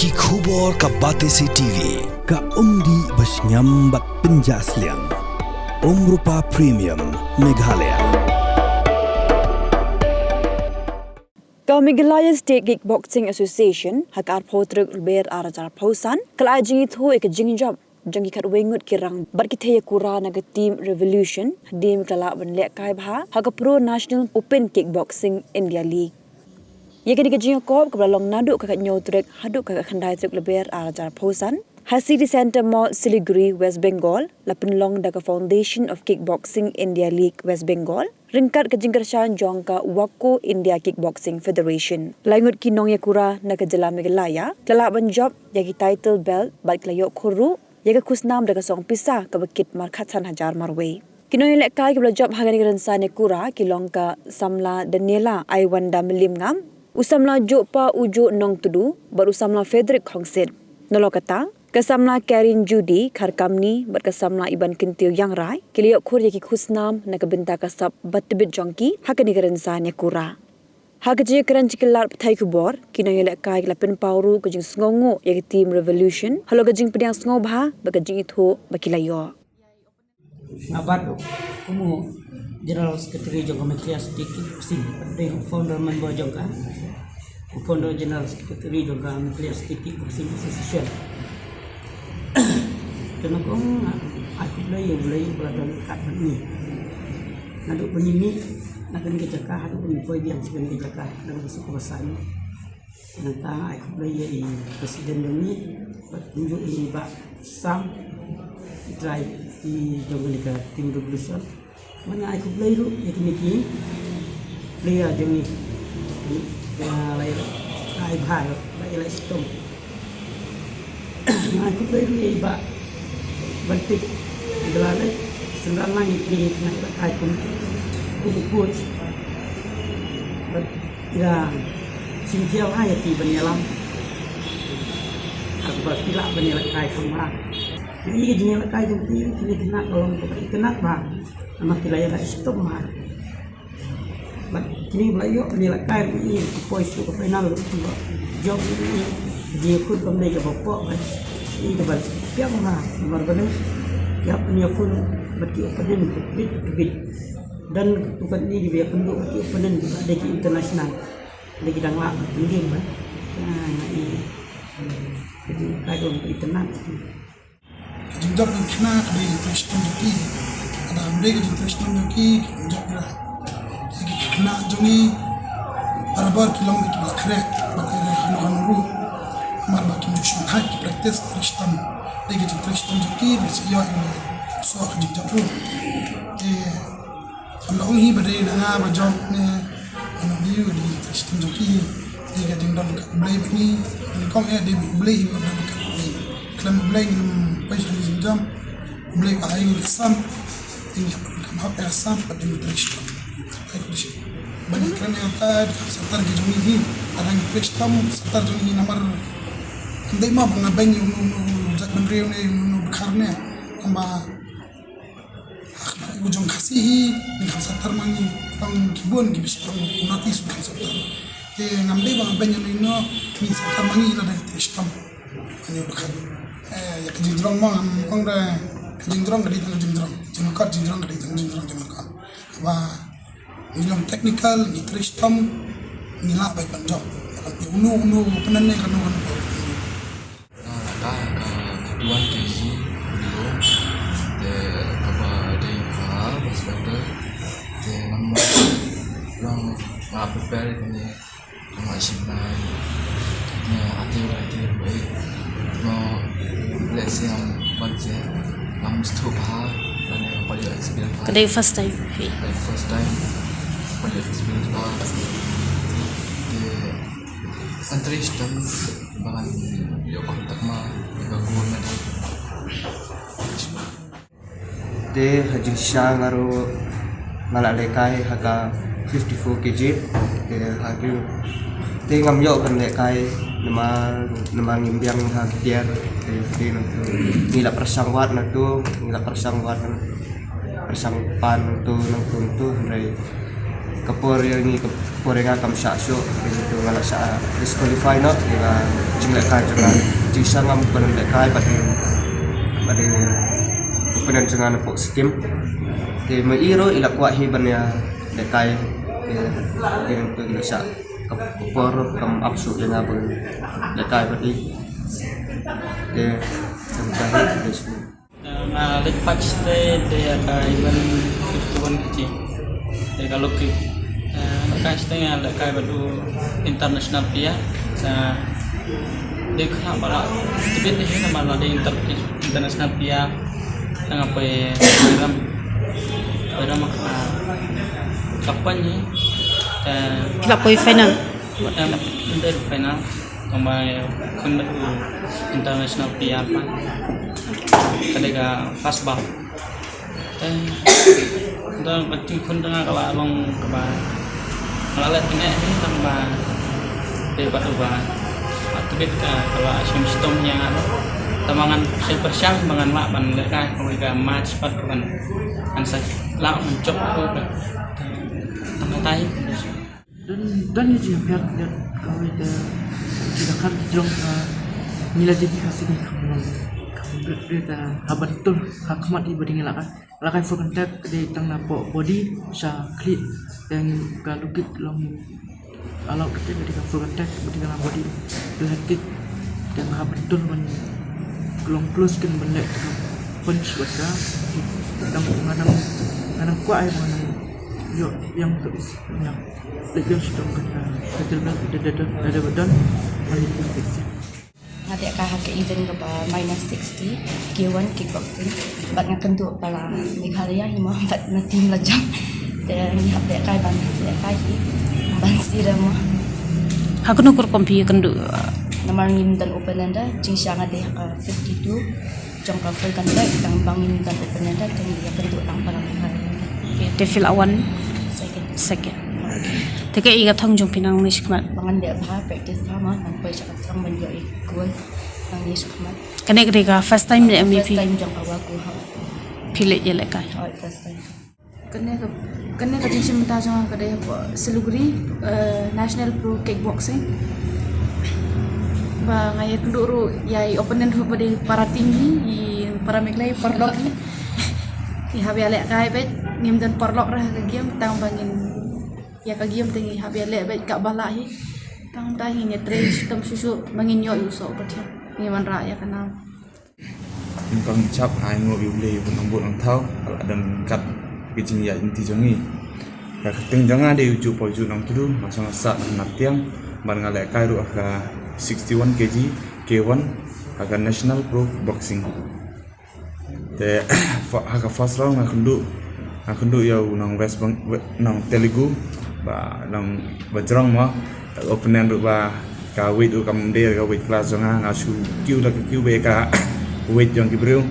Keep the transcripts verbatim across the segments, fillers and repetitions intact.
Ki khubor ka Batesi T V, ka umdih ba shngiam bad pynjah sliang. Umrupa Premium, Meghalaya. Ka Meghalaya State Kickboxing Association, ha ka arphew tarik Lber ar hajar arphew san, ka la ai jingithuh ïa ka jingjop jong ki khatwei ngut ki rangbah ki thei ïakura na ka Team Revolution, hadien ba ki la lah ban lehkai bha ha ka Pro National Open Kickboxing India League. Ïa kane ka jingïakop kaba la long naduh ka khathynñiew tarik haduh ka khatkhyndai tarik Lber ar hajar arphew san, ha City Centre Mall, Siliguri, West Bengal, la pynlong da ka Foundation of Kickboxing India League, West Bengal, ryngkat ka jingkyrshan jong ka WAKO India Kickboxing Federation. Lai ngut ki nongïakura na ka jylla Meghalaya ki la lah ban jop ïa ki title belt bad ki la ïoh khur ruh ïa ka khusnam da ka song pisa kaba kit markhatsan hajar marwei. Ki nongïalehkai kiba la jop ha kane ka rynsan ïakura ki long ka samla Daniela Aiwanda Mylliem Ngam, u samla Jopa Ujo Nongtudu bad u samla Frederick Khongsit. Nalor kata, ka samla Karen Judy Kharkamni bad ka samla Iban Kyntiew Ïangrai ki la ïoh khur ïa ki khusnam na ka bynta ka sap ba tbit jong ki ha kane ka rynsan ïakura. Ha ka jingïakren sha ki lad pathai khubor, ki nongïalehkai ki la pynpaw ruh ka jingsngewnguh ïa ka Team Revolution halor ka jingpdiang sngewbha bad ka jingithuh ba ki la ïoh. Nga bat kum u General Secretary jong ka Meghalaya State Kickboxing, bad dei u founder member jong ka, u founder General Secretary jong ka Meghalaya State Kickboxing Association. Te nga ong, ai khublei ïa U Blei ba la don ryngkat bad ngi. Naduh ba ngi mih na kane ka jaka haduh ba ngin poi biang sha kane ka jaka, na kaba suk kaba saiñ. Nangta ai khublei ïa i president jong ngi bad kumjuh ïa i Bah Sam, i trai i jong kane ka Team Revolution. Bad nga ai khublei ruh ïa kine ki player jong ngi. Ïa la ïalehkai bha, la ïaleh shitom. Nga ai khublei ruh ïa i Bah Bantik, i ba la leh synran lang ïa kine ki khynnah ïalehkai kum, kum u coach. Bad i la shim khia bha ïa ki ban ïalam ha kaba ki lah ban ïalehkai kham bha. Ïa i ka jingïalehkai jong ki, kine ki khynnah ka long kaba itynnad bha namar ki la ïaleh shitom bha. Bad kine ba la ïoh ban ïalehkai ruh, i ki poi sha ka final ruh kiba jop, i ki jingïakhun kam dei kaba pop bad i kaba piang bha namar ba dei ki hap ban ïakhun bad ki opponent bit bit. Don katto katne kiba ïakynduh bad ki opponent kiba dei ki international. Dei ki dang lah ban pyndem bha. Ka nga i ka jingïalehkai ka long kaba itynnad. Ka jingjop jong ki khynnah ka dei ka jingtrei shitom jong ki. Lada ym dei ka jingtrei shitom jong ki, ki ym jop ïa. Ki khynnah jong ngi barabor ki long kiba la khreh bad ïa hano hano ruh. Namar ba kim ju shongthait, ki practice trei shitom. Dei ka jingtrei shitom jong ki ba sa ïoh ïa ka soh ka jingjop ruh. Te Kam da ong hi ba dei na nga ba jop ne, nga ong hi ba dei ka shitom jong ki, dei ka jingdon ka U Blei bad ngi, ngi kong eh dei U Blei hi ba don ka U Blei. Khlem U Blei ngim poi sha ka jingjop. U Blei ba ai ngi ka sam, ngi hap ka hok ka sam bad ngi trei shitom. Ai ka shitom. Ba ngi kren ïa ka dei ka satar ki jong ngi hi, ka dang trei shitom satar jong ngi namar kam dei ma ba nga beiñ ïa uno uno jait bynriew ne ïa uno uno dkhar ne. Kumba Ha kaba u jong Khasi hi, ngi kham satar ma ngi, tang ki bun ki bishop tang North East kham satar. Te ngam dei ba nga beiñ ïano ïano, ngi satar ma ngi lada ngi trei shitom. Ani ba khat. Eh, ïa ka jingjrong ma ngam ong da ka jingjrong ka dei tang jingjrong. Jingkot jingjrong ka dei tang jingjrong jingkot. Ba ngi long technical, ngi trei shitom, ngi lah bai ban jop. Ïa uno uno, uno, uno, uno, uno, uno, uno, uno. Nga la kah ka fifty-one K G below. Te kaba dei ka best fighter. Te nga mut long nga prepare kane nga shim nai. Nga atiu atiu bai. Nga leh siam ban siam. Ngam sngewthuh bha. Lane nga pyrshah experience bha. Ka dei first time. Ka dei first time. Pyrshah experience bha. Te Kan trei shitom ba ngan ïoh khun takma ïa ka gold medal. Te ha jingshisha nga ruh nga la lehkai ha ka fifty-four K G. Te ha ki te ngam ïoh ban lehkai namar namar ngim biang ha ki tiar. Te te nangtu ngi la pyrshang wad nangtu ngi la pyrshang wad pyrshang pan nangtu nangtu nangtu hynrei Ka por ïa ngi, ka por ïa nga kam shah shuh, te nga la shah disqualify noh ïa ka jinglehkai jong nga. Jingshisha ngam pat lehkai bad i, bad i opponent jong nga napoh Sikkim. Te ma i ruh i la kwah hi ban ïa lehkai. Te, te nangtu i la shah, ka por ruh kam ap shuh ïa nga ban lehkai bad i. Te, te, te, te, Nga leit first te, te ka event fifty-one kg. Te ka low kick. Te ka sdang nga lehkai bad u international player. Te dei khnang ba la tbit hi namar la dei inter-, international player. Te nga poi, poi ram, poi ram ka, ka pon hi. Te ki la poi final. Em, under final. Tang ba khun bad u international player pa. Ka dei ka first bout. Te, tang ka jingkhun jong nga ka la long kaba nga la leh tyngeh hi tang ba dei bad uba la tbit ka, ka la shim shitom ïa nga. Tang ba ngan shim pyrshang ba ngan lah ban lehkai kawei ka match pat, ban ngan sa lah ban jop ko ka tang ka tai. Don, don ïa jingpher ïa kawei ka, ki dkhar ki jrong ka, ngi la jin ka sini ka long. Ka bret bret ka, ha ban tul ha khmat i bad ngi la ka, la ka full contact ka dei tang napoh body sha khlieh. Te ngi ka low kick long ngi allow ka te ka dei ka full contact bad ka la body, tu head kick. Te nga ha ban tul ban long close kan ban leh ka punch bad ka. Dang nga dang, nga dang kwah ai ba nga dang ïoh ïeng ka is ïeng. Leit ïeng shitom ka, ka title belt da, da, da, da, da, da, da, da. Nga lehkai ha ka event kaba minus sixty, K one kickboxing. Bad nga kynduh ba la Meghalaya hi mo, bad na team la jam. Te ngi hap lehkai ban lehkai hi ban sirem mo. Ha kano ka rukom phi ïakynduh? Namar ngim don opponent da, jingshisha nga dei ha ka fifty-two jong ka full contact, tang ba ngim don opponent da, te ngi ïakynduh tang para Meghalaya. Te phi la wan? Second. Second. Te kaei ka thong jong phi nangne shakhmat? Ba ngan leh bha, practice bha mo, ngan poi sha ka throng ban ïoh ïa ka gold nangne shakhmat. Kane ka dei ka first time leh em? First time jong ka Wagoo, ha. Phi leh ïalehkai? Oh, first time. Kane ka, kane ka jingshim bynta jong nga ka dei hapoh Siliguri, eh, National Pro Kickboxing. Ba nga ïakynduh ruh ïa i opponent ruh ba dei para team hi, i para Meghalaya, paralok hi. Ngi hap ïalehkai beit, ngim don paralok ruh ha ka game, tang ba ngin ïa ka game te ngi hap ïaleh beit kaba lah hi. Tang ba ngin ïa train shitom shuh shuh ba ngin ïoh ïa u soh u pathian. Ngi wanrah ïa ka nam. Nyngkong nyngshap nga ai nguh ïa U Blei uba nongbud nongthaw, ba la don ryngkat ka jingïaid lynti jong ngi. Ka kyrteng jong nga dei Ujuh Paw Juh Nongtdu, nga shong sah na Nartiang, bad nga lehkai ruh ha ka sixty-one K G, K one, ha ka National Pro Boxing. Te, fa-, ha ka first round nga kynduh, nga kynduh ïa u nong West Beng-, we-, nong Telugu, ba nong bajrong mo, opponent ruh ba ka weight ruh kam dei ka weight class jong nga, nga shu kiew da ka kiew bad ka weight jong ki briew.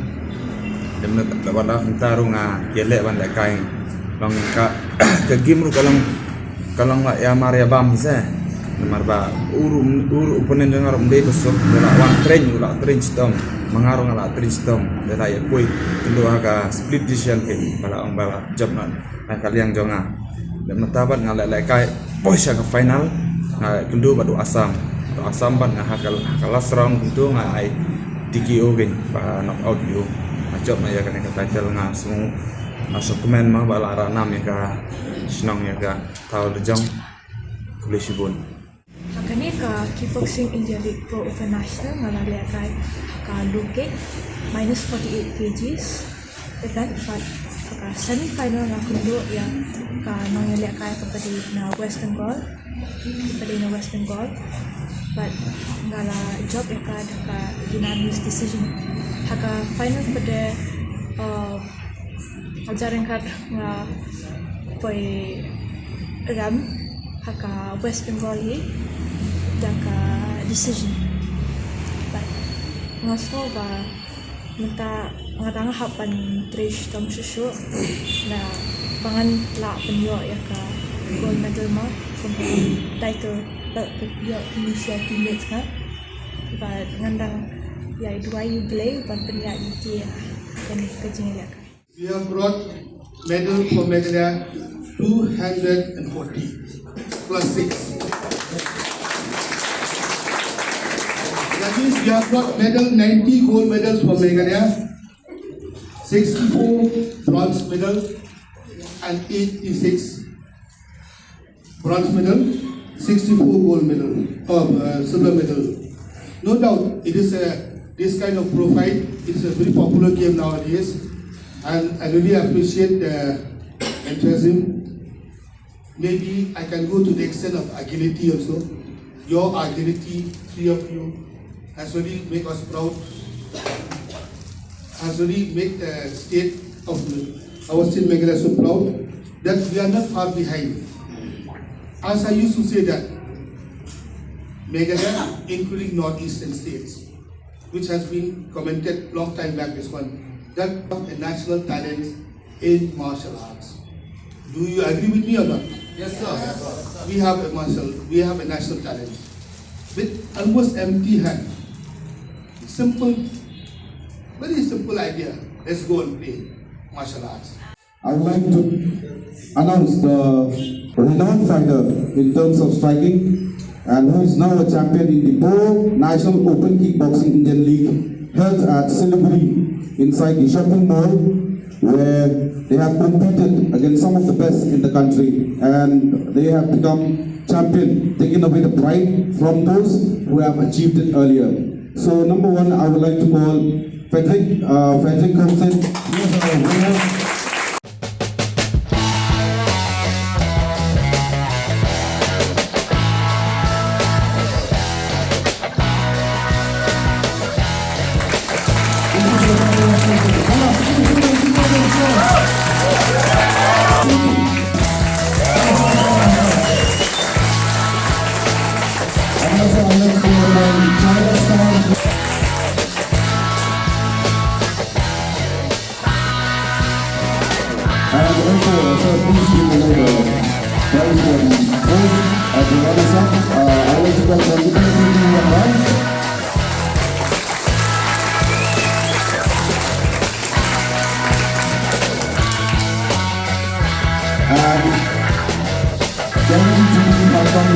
Te mynta da ba la kumta ruh nga ïaleh ban lehkai. Long ka, ka game ruh ka long, ka long la ïamar ïabam hi se. Namar ba u ruh, u ruh opponent jong nga ruh um dei ba suk, u la wan train, u la train shitom. Ma nga ruh nga la train shitom. Te la ïa poi kynduh ha ka split decision, te ba la ong ba la jop na na ka liang jong nga. Te mynta pat nga leh lehkai poi sha ka final, nga kynduh bad u Assam. U Assam pat nga ha ka, ha ka last round kumto nga ai T K O kein, ba knock out ïa u. Nga jop na ïa kane ka title, nga sngew, nga sngewkmen mo ba la rah nam ïa ka shnong, ïa ka thaw la jong. Khublei shibun. Ha kane ka Kickboxing India League Pro Open National nga la lehkai ha ka low kick, minus forty-eight kilograms event, bad ha ka semi final nga kynduh ïa ka nongïalehkai kaba dei na West Bengal, kaba dei na West Bengal, bad nga la jop ïa ka da ka unanimous decision. Ha ka final pat, uh, Hajar ryngkat nga poi rem ha ka West Bengal hi da ka decision. Bad nga sngew ba mynta nga dang hap ban trei shitom shuh shuh na ba ngan lah pynïoh ïa ka gold medal mo, kumba title belt pynïoh pynïoh ïa ki teammates nga. Bad ngan dang ïa duwai ïa U Blei ban pynïaid ïa ki ïa kane ka jingïalehkai. We have brought medal for Meghalaya, two hundred forty plus six. That means we have got medal, ninety gold medals for Meghalaya, sixty-four bronze medal, and eighty-six bronze medal, sixty-four gold medal, uh, uh, silver medal. No doubt, it is a, this kind of profile, it's a very popular game nowadays, and I really appreciate the enthusiasm. Maybe I can go to the extent of agility also. Your agility, three of you, has really make us proud, has really made the state of our state Meghalaya so proud that we are not far behind. As I used to say that Meghalaya, including northeastern states, which has been commented long time back, this one, that a national talent in martial arts. Do you agree with me or not? Yes, sir. We have a martial, we have a national talent. With almost empty hand, simple, very simple idea. Let's go and play martial arts. I would like to announce the renowned fighter in terms of striking and who is now a champion in the Pro National Open Kickboxing Indian League held at Siliguri inside the shopping mall where they have competed against some of the best in the country and they have become champion, taking away the pride from those who have achieved it earlier. So number one, I would like to call Frederick, uh, Frederick Thompson. He is our winner. And also, uh, sir, please give a round of applause for the host of the runners-up. Uh, I want to call for the and Kevin G. Markam.